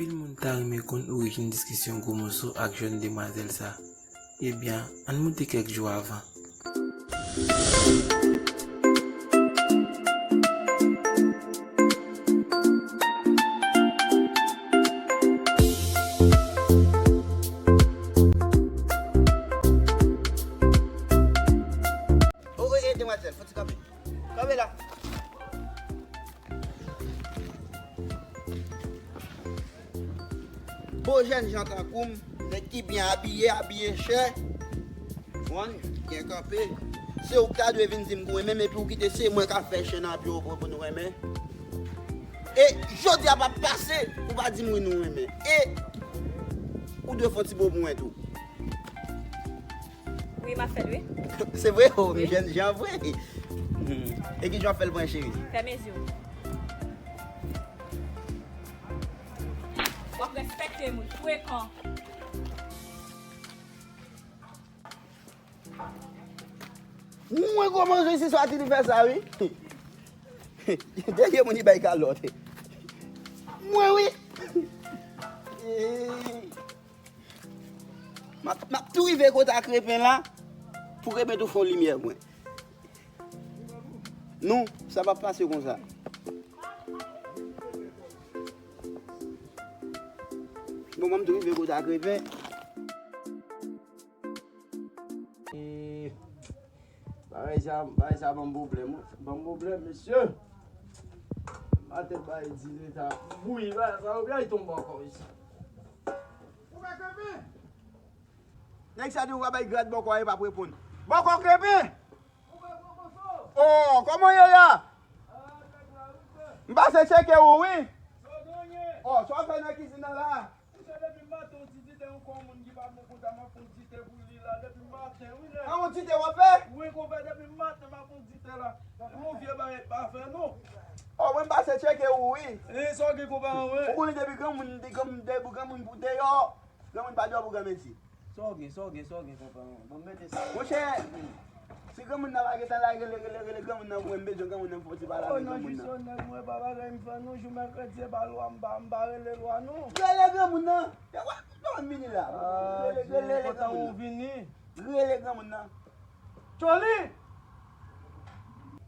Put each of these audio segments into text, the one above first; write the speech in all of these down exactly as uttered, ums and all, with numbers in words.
Anpil moun ta renmen konn orijin diskisyon Gwo Moso ak jèn demwazèl sa. Ebyen, ann moute kèk jou avan. Oh, eh, eh, demwazèl, fò ti kanpe. Kanpe la. Bon jèn jan tankou m, nèg ki byen abiye, abiye chè. Wan, byen kanpe. Se ou ki ta dwe vin di m pou renmen m, epi ou kite se mwen k ap fè chè nan pye w pou, pou nou renmen. E jodi a p ap pase, ou pa di m wi nou renmen. E ou dwe fè yon ti bo pou mwen tou. Wi, m ap fè l, wi. Se vre, o, m jèn jan vre. Hmm. E ki jan w ap fè l pran cheri? Fèmen zye w. W ap respekte moun, frekan. Mwen kòmanse si swa ti li fè sa, wi. Dènye moun li bay kalòt. Mwen, wi. M ap, m ap tou rive kote a Krepen la, pou Krepen tou fè yon limyè pou mwen. Non, sa p ap pase konsa. Bon, mwen m tou rive kote a Krepen. E, bagay sa, bagay sa ban m pwoblèm, wi. Ban m pwoblèm, mesye. Maten bay di leta. Bouyi, bagay sa, yo byen tonbe ankò isi. Nèg sa di ou va bay grad bòkò a, e p ap reponn. Bòkò Krepen! Oh, kòman w ye la? M pase tcheke ou, wi. Oh, sa w fè nan kizin nan la? Konpè, depi maten, yon ti dite, yon kò moun ki pa bon konsa, m ap fè yon dite pou li la, depi maten, wi, nèg. A, yon dite w ap fè? Wi, konpè, depi maten, m ap fè yon dite la. Yon vye bagay pa fè, non. Oh, mwen m pase tcheke ou, wi. E, sa w gen, konpè, mwen? Ou konnen depi granmoun, depi granmoun, depi granmoun pou deyò, granmoun pa deyò pou granmesi. Sa w gen, sa w gen, sa w gen, konpè mwen? Bon, m mete sa. Monchè, si granmoun nan pa gentan la, rele, rele, rele granmoun nan pou mwen, m bezwen granmoun nan pou fè ti pale avèk granmoun nan. Oh, non, jis yon nèg mwen pa bagay m fè non, jou mèkredi, e pa lwa m pa, m pa rele lwa non. Rele granmoun nan. E wè, non, m vini la. Ah, rele, rele, rele granmoun nan. Rele granmoun nan. Tcholi!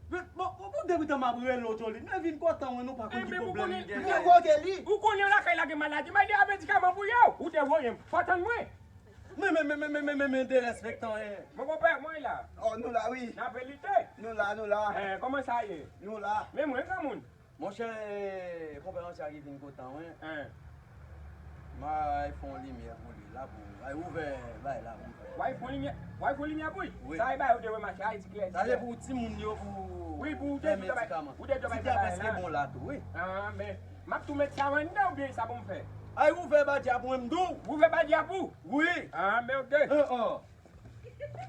Bon, bon, bon, depi tan m ap rele w, Tcholi. Men vin kontan mwen, nou pa konn ki pwoblèm li genyen. Ou konnen lakay la gen maladi, m al deja medikaman pou yo. Ou te voye m. Fò tann mwen. Men, men, men, men, men, men, men, men, derespektan, en. Mon konpè, mwen la. Oh, nou la, wi. N ap lite. Nou la, nou la. Eh, kòman sa ye? Nou la. Men mwen, granmoun. Monchè, konpè ansya ki vin kontan, wi. Hein. M a fè yon limyè pou li, la, pou, ay, ouvè, bay, la, pou fè. W a fè yon limyè, w a fè yon limyè pou li? Wi. Sa e bay ou te wè mache a, e ti klè. Sa se pou timoun yo, pou... Wi, pou ou te fè medikaman. Ou te dwe bay bagay la. Ti a prèske bon la tou, wi. Ah, men, m ap tou met sa anndan oubyen sa pou m fè? Ay, ouvè badja pou mwen, m di w. Ouvè badja pou? Wi. Ah, men, ok. Hein, oh.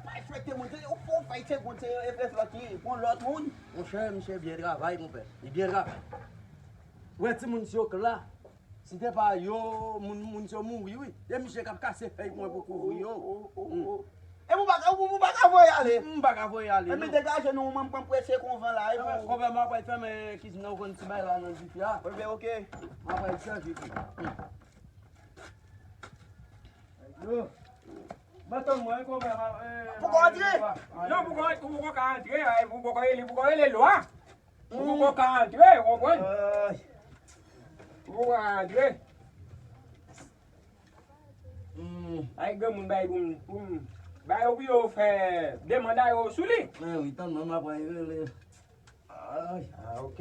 Pa respekte moun, se ou fè w fè segonn, se F F lòt ki pran lòt moun. Monchè, misye byen travay, konpè. Li byen travay. Ou wè timoun si yo k la. Si te pa yo, moun, moun si yo mouri, wi. E misye k ap kase fèy pou mwen pou kouvri yo. Oh, oh, oh, oh. E pou pa ka, pou, pou pa ka voye ale. M pa ka voye ale, non. Ebyen degaje nou, mwen m pran prese konvan la, e pou... Konpè, m ap al fèmen kizin nan, ou konn ti bay la nan dife a. Ebyen, ok. M ap al sèvi tou. Yo. Mwen tann mwen, konpè, eh, poko antre? Non, poko, ou poko ka antre, eh, ou poko rele, poko rele lwa. Ou poko ka antre, ou konprann? Ay. Ou poko ka antre. Hmm. Ay, granmoun bay pou m, pou m, bay yo pou yo fè demann a yo sou li. Men wi, tann mwen, m ap rele. Ay. Ah, ok.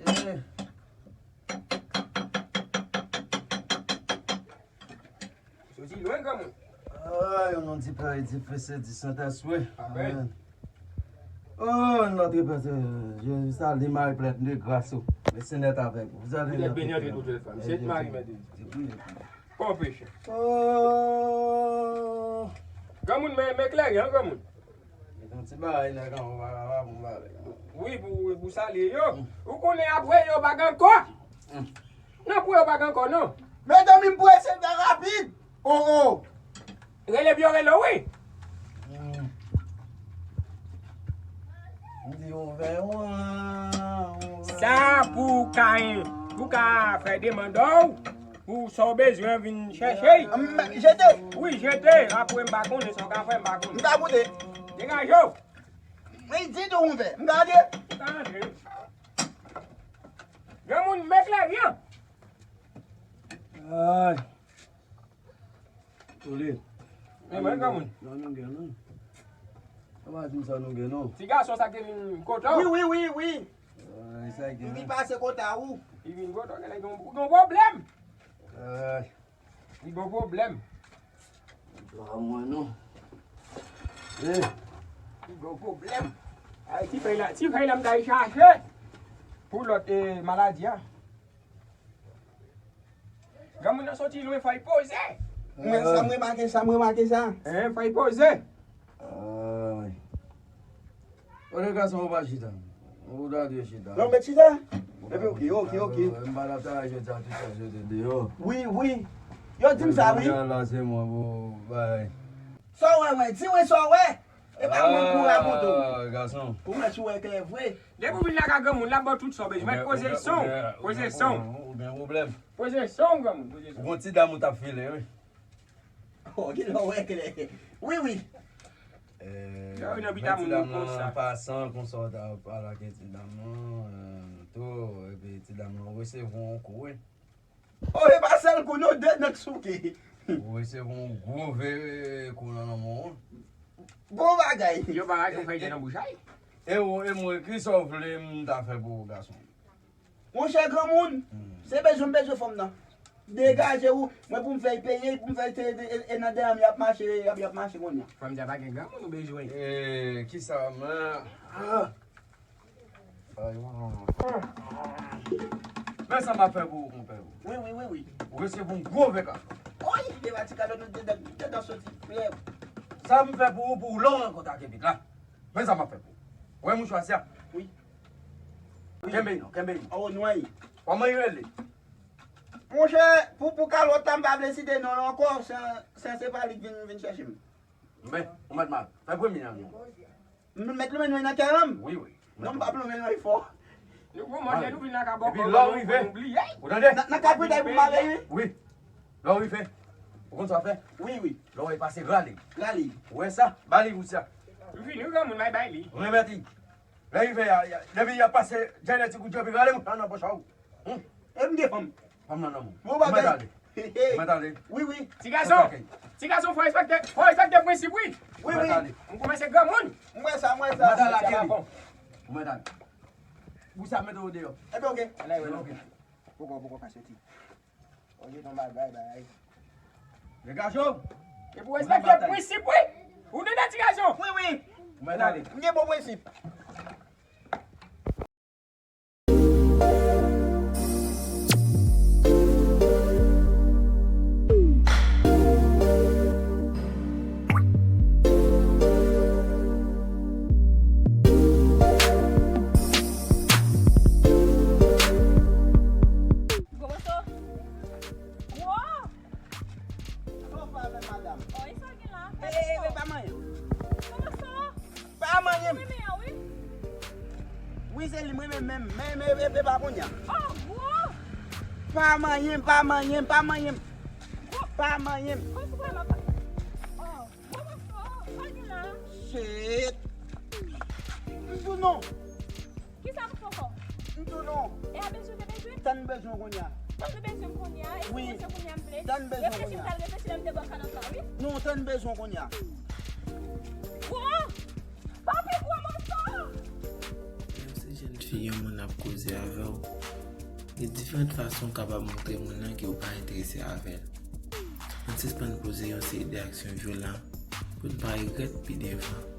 Sye. Soti lwen, granmoun. Ay, o non di Pè e di Fis e di Sentespri. Amèn. Amèn. Oh, notre Père, je salue Marie pleine de grâce, le Seigneur est avec vous. Vous êtes bénie entre toutes les femmes. Sainte Marie, Mère de Dieu. Priye pou nou. Kò peche. Oh. Granmoun, men, men kleren, an, granmoun. Mete yon ti bagay nan kan ou pa ka pa bon bagay. Wi, pou, pou salye yo. Mm. Ou konnen apre yo pa gen ankò. Mm. Non, pou yo pa gen ankò, non. Medam, m prese, fè rapid. Oh, oh. Rele pou yo rele w, wi. Mm. M di ouvè, wi, ouvè. Sa pou ka, pou ka fè demann w, pou sa w bezwen vin chèche. M, jete. Wi, jete. Apre m pa konnen sa w ka fè, m pa konnen. M ka koute. Degaje w. Men di tou ouvè. M ka antre. Ou ka antre. Granmoun, men klèri an. Ay. Tole. Men mwen granmoun. Non, nou gen non. Sa pa di m sa nou gen non. Ti gason sa ki vin kote w. Wi, wi, wi, wi. Ay, sa gen. Li pase kote w. Li vin kote w, gen, gen, gen pwoblèm. Ay. Li gen pwoblèm. Pa mwen non. Eh. Li gen pwoblèm. Ay, ti fèy la, ti fèy la m t al chache pou lòt, eh, maladi a. Granmoun nan soti lwen, fò l poze. Mwen, sa m remake, sa m remake sa. Hein, fò l poze. Ay. Kote gason ou pa chita? Ou ta dwe chita. Non, mèt chita. Epi, ok, ok, ok. M pa t ap travay jodi a, tout sa jete deyò. Wi, wi. Yo di m sa, wi. Jodi a la, se mwen pou bay. Sa w wè, wè. Di mwen sa w wè. E pa mwen pou rakonte w. Ah, gason. Ou wè si w wè klè vre. Depi w vin lakay granmoun, l ap ba w tout sa w bezwen. Mèt poze son. Poze son. Ou gen pwoblèm. Poze son, granmoun. Poze son. Ou gon ti dam ou t ap file, wi. Oh, gen lè w wè klè. Wi, wi. Eh, men ti dam nan, an pasan, konsa w ta pale ak ti dam nan, eh, tou, epi ti dam nan resevwa yon kou, wi. Oh, e pa sèl kou, non, de nan k souke. Ou resevwa yon gwo ve kou nan lanmò w. Bon bagay. Yo pa rache yon fèy de nan bouch a y. E ou, e mwen, kisa w vle m ta fè pou ou, gason? Monchè granmoun, se bezwen m bezwen fanm nan. Degaje ou, mwen pou m fè l peye, pou m fè l te, e, e nan dèyè m y ap mache, y ap, y ap mache kounye a. Fanm sa pa gen granmoun ou bezwen. E, kisa, men, ah. Ay, mwen, mwen. Men sa m ap fè pou ou, konpè. Wi, wi, wi, wi. Ou resevwa yon gwo ve kado. Oy, de va ti kado nou te, te, te dan soti. Sa m fè pou ou, pou ou lè w rankontre ak Evit la. Men sa m ap fè pou ou. Ou wè mouchwa sa? Wi. Kenbe non, kenbe non. Oh, nou anyi. Kòman li rele? Monchè, pou, pou kalòt la, m pa vle site non l ankò, se, se, se pa li k vin, vin chèche m. Men, ou mèt mal. Fè premye a non. M mèt lonmen nou nan kè m? Wi, wi. Non, m p ap lonmen nou fò. Nou pran manje, nou vin nan ka bò. Epi lè w rive, ou tande? Nan, nan ka pritay pou m ale, wi. Wi. Lè w rive, ou konn sa w fè? Wi, wi. Lè w wè l pase, rale. Rale. Ou wè sa? Ba li pou sa. Vini, granmoun, bay, bay li. Remèt li. Lè l rive a, depi y ap pase dènye ti kout djòb, li rale mouchwa nan pòch a ou. Hmm. E m gen fanm. Fanm nan nan men w. Bon bagay. Ou mèt ale. Ou mèt ale. Wi, wi. Ti gason. Ti gason, fò respekte, fò respekte prensip, wi. Wi, wi. Ou mèt ale. M kòmanse granmoun. M wè sa, m wè sa. Ou mèt ale, Kelly. Ou mèt ale. Ou sa mete w deyò. Epi, ok. Ala, wi, ok. Poko, poko ka soti. Oje ton bagay, bagay. Degaje w. E pou respekte prensip, wi. Ou tande, ti gason? Wi, wi. Ou mèt ale. M gen bon prensip. Gwo mòso. Gwo. Sa w fè avè madanm? Oh, e sa w gen la? Fè respè w. E, e, e, pa manyen m. Gwo mòso. Pa manyen m. Renmen an, wi. Wi, se li m renmen menm. Men, men, e, e, e pa kounye a. Oh, gwo. Pa manyen m, pa manyen m, pa manyen m. Gwo. Pa manyen m. Kòm si w kwè m ap. Oh, gwo mòso. Sa w gen la? Shit. M di w non. Kisa m fè ankò? M di w non. E a bezwen te bezwen? Tann bezwen kounye a. Tann bezwen kounye a? Wi. Tann bezwen kounye a. Reflechi, m pral reflechi lè m debò kanapa, wi. Non, tann bezwen kounye a. Gwo! Papi, gwo mòso! Menm si jèn fi yon moun ap koze avè w, gen diferan fason w kapab montre moun nan ke w pa enterese avè l. Ann sispann poze yon seri de aksyon vyolan pou n pa regrèt pi devan.